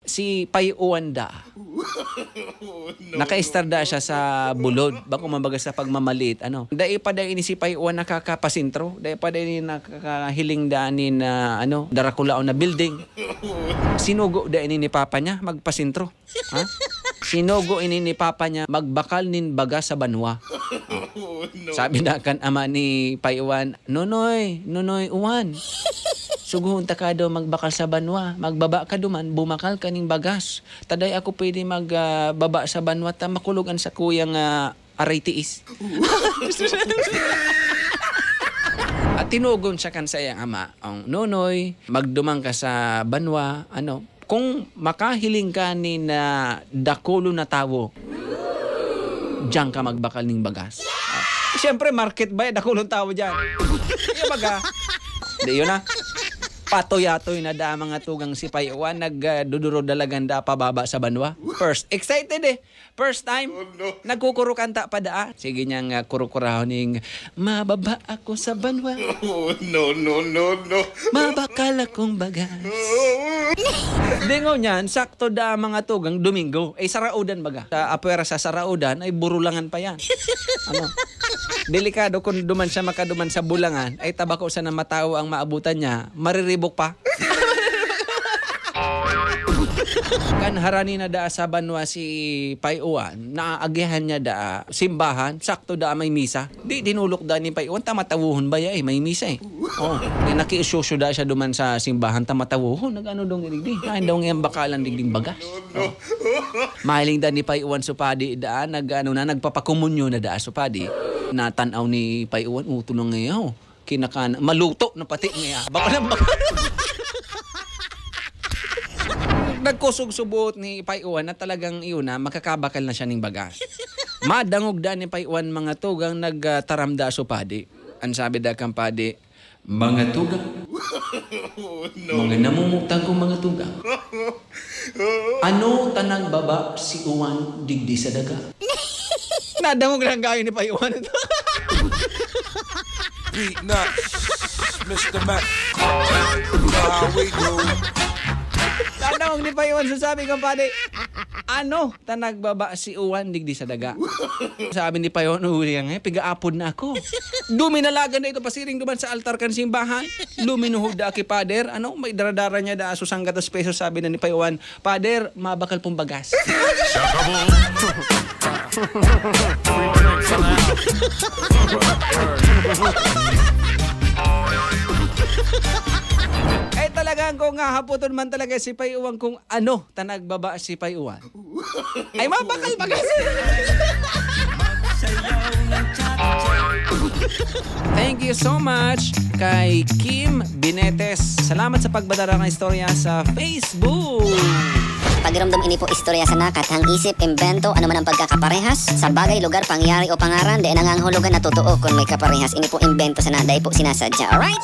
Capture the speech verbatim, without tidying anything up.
Si Pay Uwan da. Nakaistar da siya sa bulod. Bako mabaga sa pagmamaliit, ano. Dai pa da ini si Pay Uwan nakakapasentro. Dai pa da ini nakakahiling da nin, ah, ano, darakulaon na building. Sinugo da ini ni papa niya, magpasentro. Ha? Sinugo ini ni papa niya, magbakal nin baga sa banwa. Sabi na kan ama ni Pay Uwan, "Nonoy, Nonoy Uwan, sugohon ta ka daw magbakal sa banwa. Magbaba ka duman, bumakal ka ning bagas. Ta dai ako pwede mag, ah, baba sa banwa, ta makulog an sakuyang, ah, aray tiis." At tinugon siya kan saiyang ama, "Ang Nonoy, magduman ka sa banwa, ano, kung makahiling ka nin, ah, dakulon na tawo, diyan ka magbakal ning bagas." Ah, siyempre, market ba, eh, dakulon tawo diyan. Yung baga, di yun na. Patoy-atoy na da mga tugang si Pay Uwan, nag, ah, duduro dalagan da pababa sa banwa. First, excited eh. First time, Oh, no. nagkukurukanta pa da. Sige niyang, ah, kurukurahon ning, "Mababa ako sa banwa." Oh, no, no, no, no. "Mabakal akong bagas." Dingon niyan, sakto da mga tugang Domingo. Eh, saraudan baga. Sa apwera sa saraudan, ay burulangan pa yan. Ano? Delikado kung duman siya makaduman sa bulangan, ay tabako sana matao ang maabutan niya, mariribok pa. Kan harani na daa sa banwa si Pay Uwan, naagihan niya daa simbahan, sakto daa may misa. Di dinulok daa ni Pay Uwan, ta matawohon baya eh, may misa eh. Oh, eh, nakiisyosyo daa siya duman sa simbahan, ta matawohon, nag-ano daw nga digdi. Ay, daw nga bakalan digding bagas. Oh. Mahiling daa ni Pay Uwan supadi daa, nag, ano na, nagpapakomunyo na daa supadi. Natan-aw ni Pay Uwan, "Uto na ngayaw. Kinakana, maluto na pati ngayaw." Baka lang baka. Nagkusog subot ni Pay Uwan na talagang iyon na, makakabakal na siya ning bagas. Madangog daa ni Pay Uwan mga tugang nagtaram daa supadi. An sabi daa kan padi, "Mga tugang, Oh, no. mga namumutang kong mga tugang, ano ta nagbaba si Uwan digdi sa daga?" Nadangog lang kayo ni Pay Uwan ito. Peanuts, Mister Mac. You know how we do. Nadangog ni Pay Uwan, so sabi kan padi, "Ano ta nagbaba si Uwan digdi sa daga?" Sabi ni Pay Uwan, "Uli nga, pigaapod na ako." Duminalagan na ito pasiring duman sa altar kan simbahan. Luminuhod daa ki Pader, ano, may daradara niya daa so sanggatos pesos, sabi na ni Pay Uwan, "Pader, mabakal pong bagas." Ay, talagang kung hahapoton man talaga si Pay Uwan kung ano ta nagbaba si Pay Uwan. Ay, mabakal, bagas. Thank you so much kay Kim Binetes. Salamat sa pagpadara ng istorya sa Facebook. Pagiromdom, ini po istorya sana, kathang isip, imbento, ano man ang pagkakaparehas sa bagay, lugar, pangyayari o pangaran, dai nangangahulugan na totoo kun may kaparehas. Ini po imbento sana, dai po sinasadya. Alright?